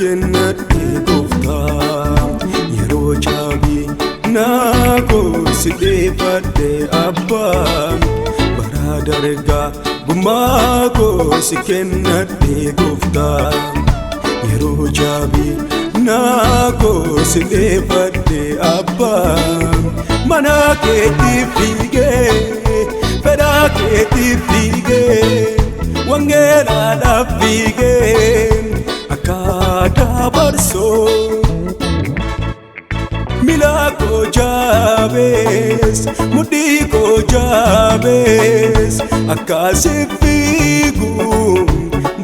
kennadhe gooftaa yeroo caabii naa koo si dhiifadhe abbaa bara dargaa gummaa koo si kennadhe gooftaa yeroo caabii naa koo si dhiifadhe abbaa mana keetti fiigee fedhaa keetti fiigee wangeelaadhaaf fiigee akka dabarsoo miila koo jaabees mudhii koo jaabees akkasi fiigu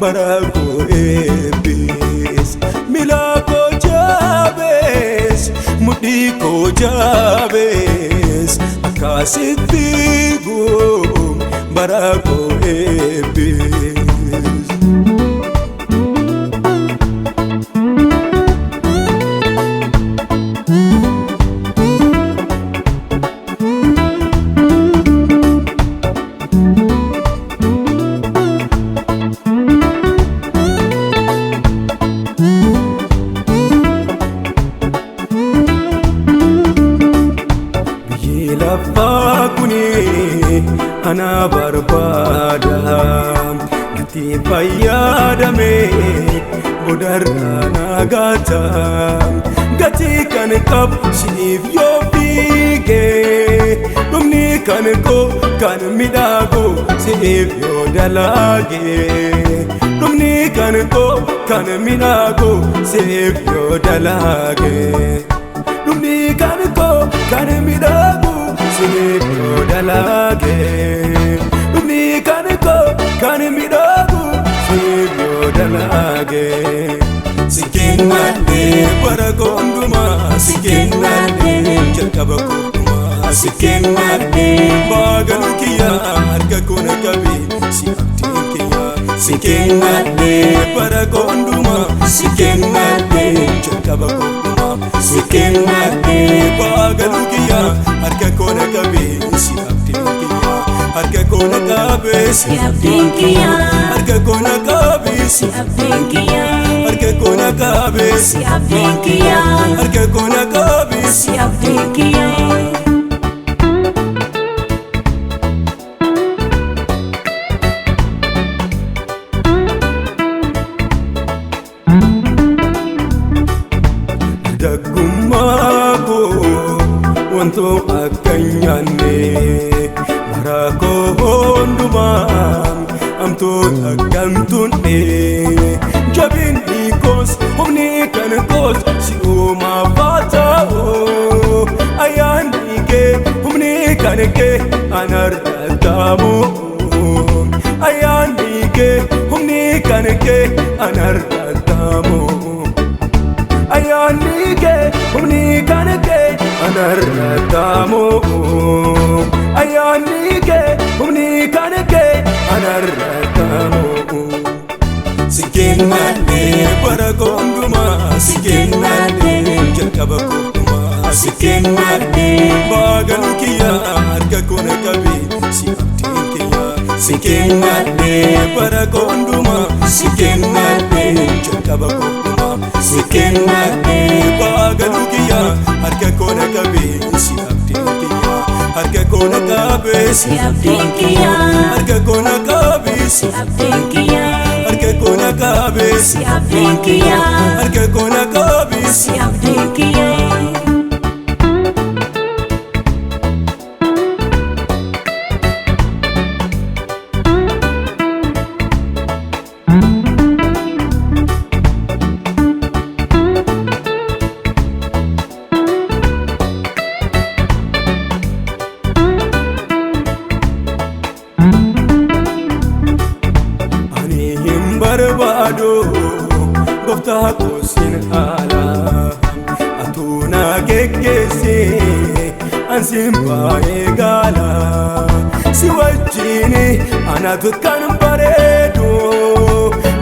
bara koo eebbis miila koo jaabees mudhii koo jaabees akkasi fiigu bara koo eebbis. Biyyi lafaa kuni ana barbaada natti fayyadame boodarra na gata gatii kan qabu siif yoo fiige dhumni kan koo kan miidhagu siif yoo dalage dhumni kan koo kan miidhagu siif yoo dalage. Dhumni kan koo kan miidhagu siif yoo dalage dhumni kan koo kan miidhagu siif yoo dalage. Si kennadhe bara koo hundumaa si kennadhe jalqaba koo dhumaa si kennadhe baagalu kiyya harka koo na qabi si abdiin kiyya si kennadhe bara koo hundumaa si kennadhe jalqaba koo dhumaa si kennadhe baagalu kiyya harka koo na qabi si abdiin kiyya harka koo na qabi Si abdiin kiyya harka koo na qabi si abdiin kiyya harka koo na qabi si abdiin kiyya harka koo na qabi si abdiin kiyya. Daggummaa koo wantoo akka hin nyaanne bara koo hundumaa hamtuun akka hin tunne jabinni koos humni kan koos si uumaaf haa ta'u ayyaanni kee humni kan kee anarra taamu ayyaanni kee humni kan kee anarra taamu. Ayyaanni kee humni kan kee anarra taamu ayyaanni kee humni kan kee anarra taamu. Si kennadhe bara koo hundumaa si kennadhe jalqaba koo dhumaa si kennadhe baagalu kiyya harka koo na qabi si abdiin kiyya si kennadhe bara koo hundumaa si kennadhe jalqaba koo dhumaa si kennadhe baagalu kiyya harka koo na qabi si abdiin kiyya harka koo na qabi Si abdiin kiyya harka koo na qabi si abdiin kiyya harka koo na qabi si abdiin kiyya harka koo na qabi si abdiin kiyya. Ani hin barbaadu gooftaa koo sin ala atuu na geggeessi an sin baay'ee gaala si wajjin anatu kan bareedu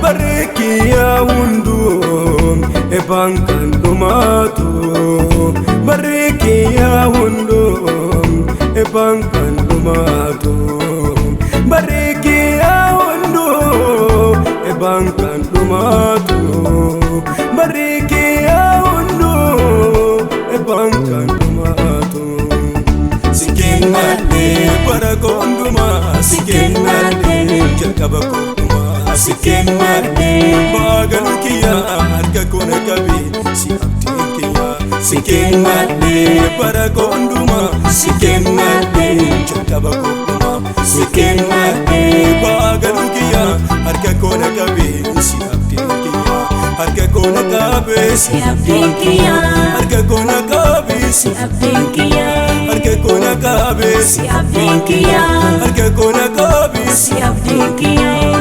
barri kiyya hunduu eebbaan kan dhumaatu barri kiyya hunduu eebbaan kan dhumaatu barri kiyya hunduu eebbaan kan dhumaatu. jalqaba koodhumaa si kennaadhe baagaluu kiyyaa harka koona qabe si abdiin kiyyaa si kennaadhe bara koondumaa si kennaadhe jalqaba koodhumaa si kennaadhe baagaluu kiyyaa harka koona qabe si abdiin kiyyaa harka koona qabe si Abdiin kiyyaa harka koona qabe si Abdiin kiyyaa harka koona qabe si Abdiin kiyyaa harka koona qabe si Abdiin kiyyaa.